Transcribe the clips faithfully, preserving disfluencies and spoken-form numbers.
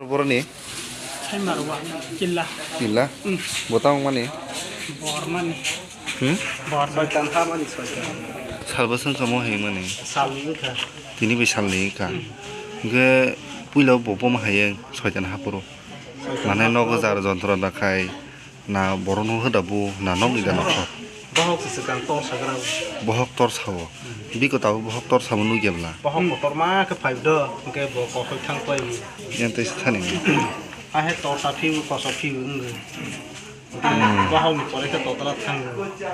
Boroni? Saimarwa, Killa. Killa? Hmm. Botang mani? Bormani. Hmm? Bormani. Soitan hamani soitan. Salbasang kamo hai mani? Salni wngkha. Tini bai salni wngkha. Hmm. Hingke puila bo boma hai soitan haporo. Soitan haporo. Mane nogo jar jontro da khai. Na borok no hoda bo na nog ni gana kho. Bohok se swkang tor sagra. Bohok tor sao. Biko tabuk bohok tor samo nugya bla. Bohok kotor ma khe phai do, hwnkhe bo kothok thang pai. Yang tei thani. A he tor ta phiu, koso phiu wng. Hmm. Bohok ni pore khe totra thang,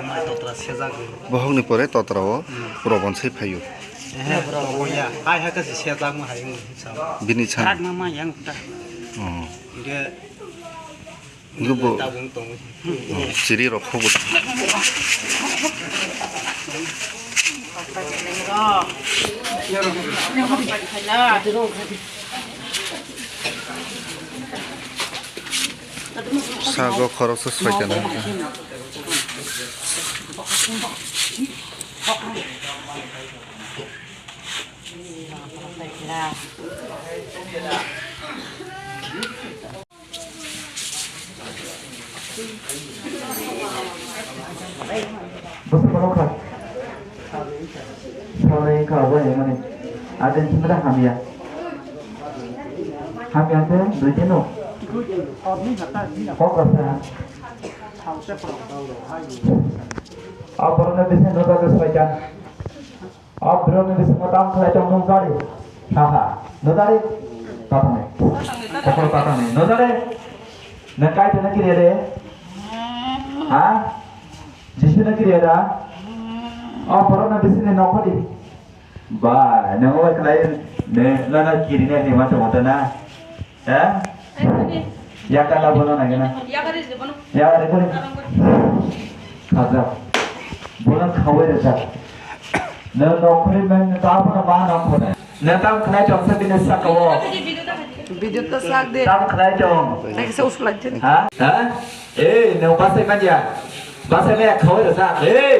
mai totra sejak. Bohok ni pore totra o Hmm. probon sai phaio. He, probon ya. Ai ha khe se sejak ma hai wng. Bini chan. Rak ma ma yang ta. Oh. Hwnkhe Hwnkhe bo, tabung tongo. Oh, chiri rok kho bo. Sago khoroksa soitan. Bwswk borok kha? Salnwi wngkha abo ni hwnmani. Adin simi da hamya. Hamya khe dui din no. Kok rasa. Aborok no bisi no bagwi soitan. O borok ni bisingo tam khlai tong nukjadi. Haha. Nukjadi? Tatani. Kokoro tatani. Nukjadi? Nwng Kaitor no kiriya de? Ha? Jisu no kiriya da? O borok no bisini nokhodi. Ba, nwng bai khlai ne, nono kirine hinma tongma to na? He? Yakala bono nangina. Yakari bono. Yakari bono. Khajak. Bono khawai rwjak. Nwng nokhorwi meng ta bono ma nokho de. Nwng tam khlai tong sa bini saka o. Video ta sak de. Tam khlai tong. Nang se usku lagi. Ha? Ha? Ei, nwng basai manya. Basai maya khawai rwjak. Ei!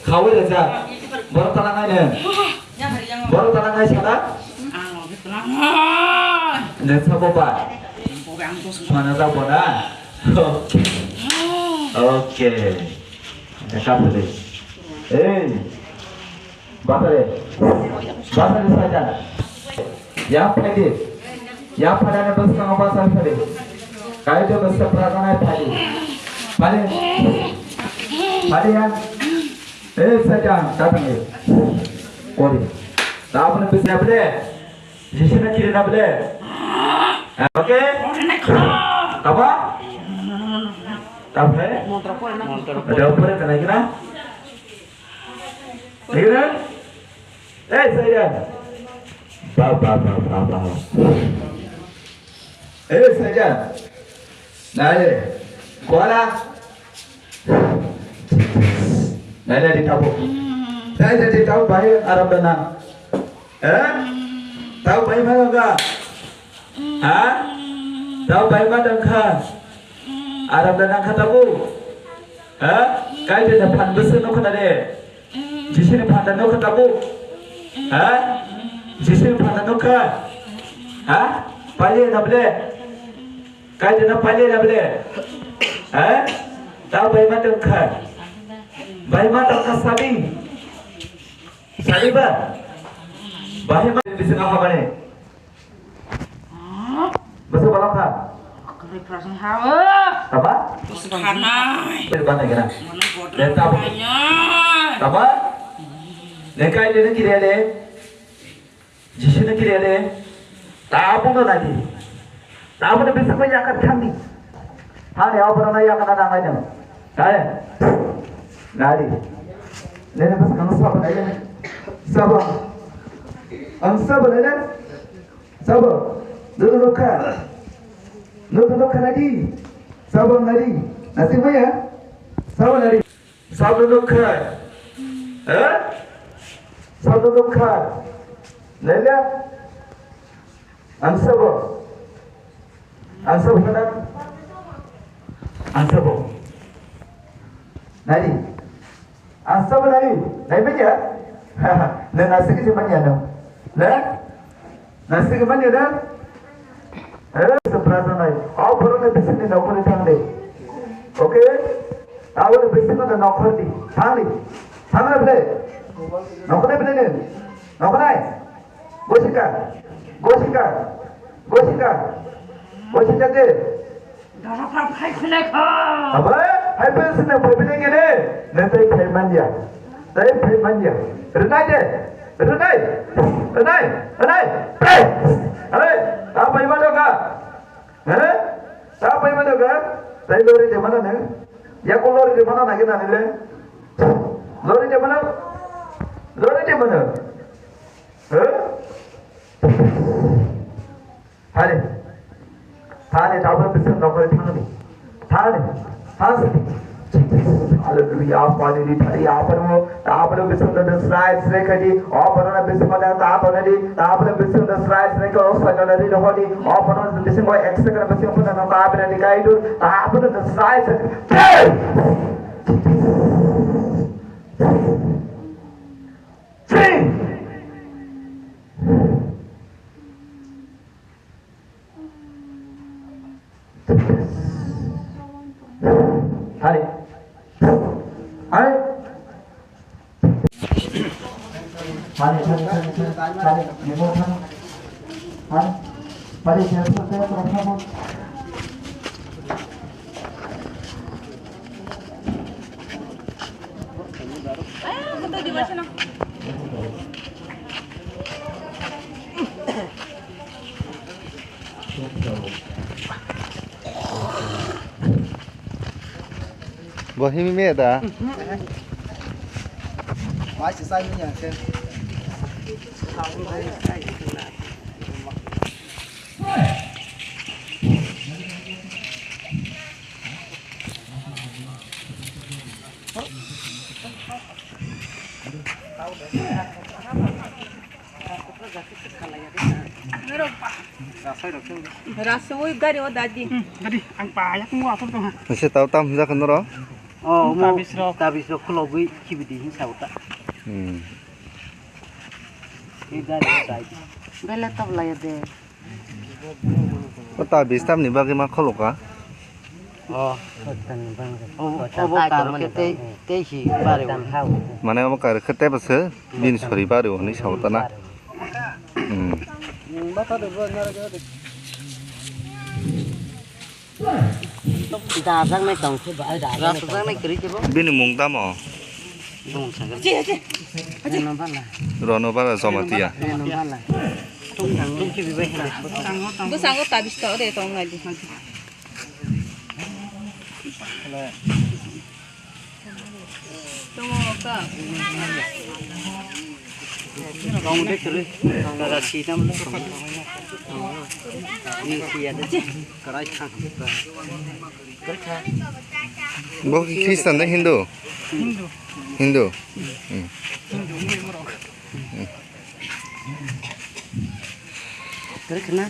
Khawai rwjak. Borok tala ngai nwng. Borok tala ngai sada? Nwng sabo ba? Mana jabo na? Okay. Okay. Kapele. Ei. Basare. Basare saja. Yang phaidi. Yang phaidani bwskango basar phaidi. Kaitor bwsa praganai phaidi. Phaidi. Phaidi yang. Eh, saja, datang ya. Kori. Tabun bwsa ble. Jisu na kiri na ble. Oke. Apa? Apa? Ada apa? Ada apa? Kena kena. Nigga? Eh, Sajan. Ba, ba, ba, ba, ba. Eh, Sajan. Nai, kuala. Nai, nai, di tabuk. Nai, nai, di tabuk, bahai Arab dana. Eh? Tabuk, bahai mana ga? Ha? Tabuk, bahai mana dangkha? Aram da nang kha tabuk? Ha? Kaitor da phan bwswk nukha na de? Jisuni phan da nukha tabuk? Ha? Jisuni phan da nukha? Ha? Pali na ble? Kaitor na pali na ble? Ha? Tao bai ma tong kha? Bai ma tong kha sabi? Sabi ba? Bahai ma bising habani? Bwswk bolong kha? Kwrwi phrasing ha o. Tama? Bwswk khanai. Bwswk banai gana. Mano bodo. De tabo. Khanai. Tama? De kai de kiriya de. Jisu no kiriya de. Tabo no nadi. Tabo no bwswk bai yakat thangdi. Hani obono na yakat na nangai no. Hai. Nadi. Nene bwswk ang sabo nai. Sabo. Ang sabo nai. Sabo, nono nukha. Nono nukha nadi. Sabo nadi. Nasi maya. Sabo nadi. Sabo nukha. Eh? Sabo nukha. Naiya. Ang sabo. Ang sabo kana. Ang sabo. Nadi. Ang sabo nadi. Nai maya. Nang nasi kisi maya no. Na? Nasi kisi maya no. Eh, se prajanai. O borokni bisingni nokhorni thangdi. Okay? Aboni bisingno de nokhordi. Thangdi. Thangna bile. Nokhorna bile ni. Nokhornai. Gosika. Gosika. Gosika. Gosika de. Dorokar phai khulai kho. Aba, hai pe sene phai bile kene. Netai phai manya. Tai phai manya. Renai de. Renai. Renai. Renai. Hey. Hey. Apa iman doka? He? Ta pai mano ga? Tai lori de mano ne? Ya ko lori de mano na gina ne? Lori de mano? Lori de mano? He? Thani. Thani ta pai bisa nokori thani. Thani. Thani. Hallelujah, pani di thari aparo, aparo bisingo de srai srai khadi, aparo na bisingo de ta to nadi, aparo bisingo de srai srai ko sa na nadi rohodi, aparo bisingo ek second bisingo puna no ka bina di kai dur, aparo de srai srai. Ching! Hari. Hari. Hari, hari, hari, hari, hari, hari, hari, hari, hari, hari. Bo himi me da? Rasoi gari o dadi. Dadi, ang payat mo atur tong ha. Nisi tau tam hwnjak khe noro? Oh, mo tabis rok. Tabis rok khulogwi khibidi hin sa uta. Hmm. Ei gari o dadi. Bele tab laya de. O ta bistamni bagwi ma kholoka? O, obo karokhe tei, tei si bari. Mane obo karokhe tei bwswk bini sori bari hwnwi sao ta na? Hmm. Dajaknai tong khe ba, ai dajaknai tong. Bini mung tamo? Bung sagar. Reno bala. Rono bala Jamatia. Reno bala. Tung, tung khe bibai hina. Bwskango tabis tong de tong nai di. Tong ka. Tong de kre. Tara si tam le. Ni si ya de. Karai thang. Bo khe Christian na Hindu? Hindu. Hindu. Hmm. Hindu, Hindu borok. Hmm. Kare khna.